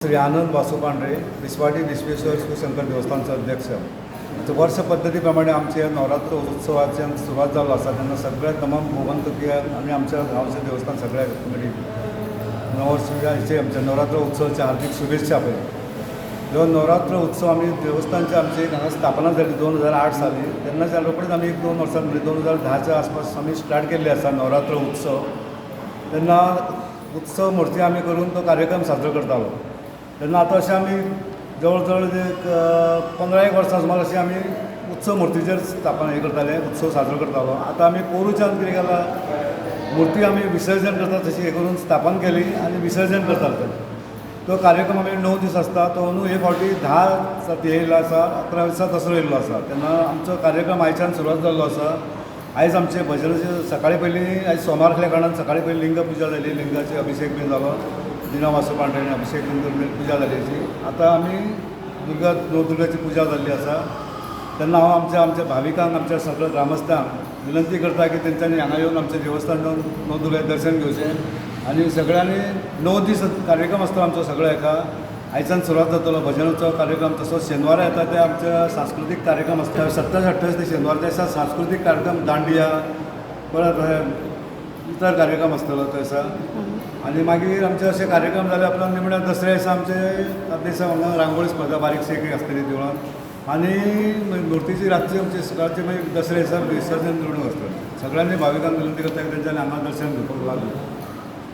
श्री आनंद वासू पांढरे, विस्वाटी विश्वेश्वर शिवशंकर देवस्थानचो अध्यक्ष. आतां वर्ष पद्दती प्रमाणे आमचे नवरात्र उत्सवाचे सुरवात जाल्लो आसा. तेन्ना सगळ्या तमाम गोमंतकीय आनी आमच्या गांवचे देवस्थान सगळ्या कमिटी नववर्षाचे आमच्या नवरात्र उत्सवाच्या हार्दिक शुभेच्छा. पळय, जो नवरात्र उत्सव आमी देवस्थानचे आमचे हांगा स्थापना जाली 2008 साली, तेन्नाच्यान रोखडीच आमी एक दोन वर्सां, म्हणजे 2010च्या आसपास आमी स्टार्ट केल्ले आसा नवरात्र उत्सव. तेन्ना उत्सव मूर्ती आमी करून तो कार्यक्रम साजरो करतालो. तेन्ना आतां अशें आमी जवळ जवळ एक 15 एक वर्सां सुमार अशें आमी उत्सव मुर्तीचेर स्थापना हें करताले, उत्सव साजरो करतालो. आतां आमी पोरूच्यान कितें केलां, मूर्ती आमी विसर्जन करता तशी हें करून स्थापन केली आनी विसर्जन करतात. तो कार्यक्रम आमी 9 दीस आसता. तो अंदू हे फावटी 10 दिसा येयल्लो आसा, 11 दिसा दसरो येयल्लो आसा. तेन्ना आमचो कार्यक्रम आयच्यान सुरवात जाल्लो आसा. आयज आमचे भजनाचे सकाळी पयलीं, आयज सोमार आसल्या कारणान सकाळी पयलीं लिंग पुजा जाली, लिंगाचे अभिशेक बीन जालो, दिना वासू पांढऱ्याने अभिशेक बीन करून पुजा जाली अशी. आतां आमी दुर्गा नवदुर्गाची पुजा जाल्ली आसा. तेन्ना हांव आमच्या आमच्या भाविकांक, आमच्या सगळ्या ग्रामस्थांक विनंती करता की तेंच्यांनी हांगा येवन आमच्या देवस्थान जावन नवदुर्गाचें दर्शन घेवचें आनी सगळ्यांनी 9 दीस कार्यक्रम आसता आमचो सगळो एका. आयच्यान सुरवात जातलो भजनाचो कार्यक्रम. तसोच शेनवारा येता ते आमच्या सांस्कृतीक कार्यक्रम आसता. 27 28 ते शेनवार दिसा सांस्कृतीक कार्यक्रम, दांडिया, परत हे इतर कार्यक्रम आसतलो तो दिसा. आनी मागीर आमचे अशे कार्यक्रम जाले उपरांत निमण्या दसऱ्या दिसा आमचे त्या दिसा हांगा रांगोळी स्पर्धा बारीकशी एक आसतली देवळान आनी मुर्तीची रातची आमची सकाळची मागीर दसऱ्या दिसा विसर्जन मिरवणूक आसतली. सगळ्यांनी भाविकांक विनंती करता की तेंच्यांनी हांगा दर्शन घेवपाक लागलें.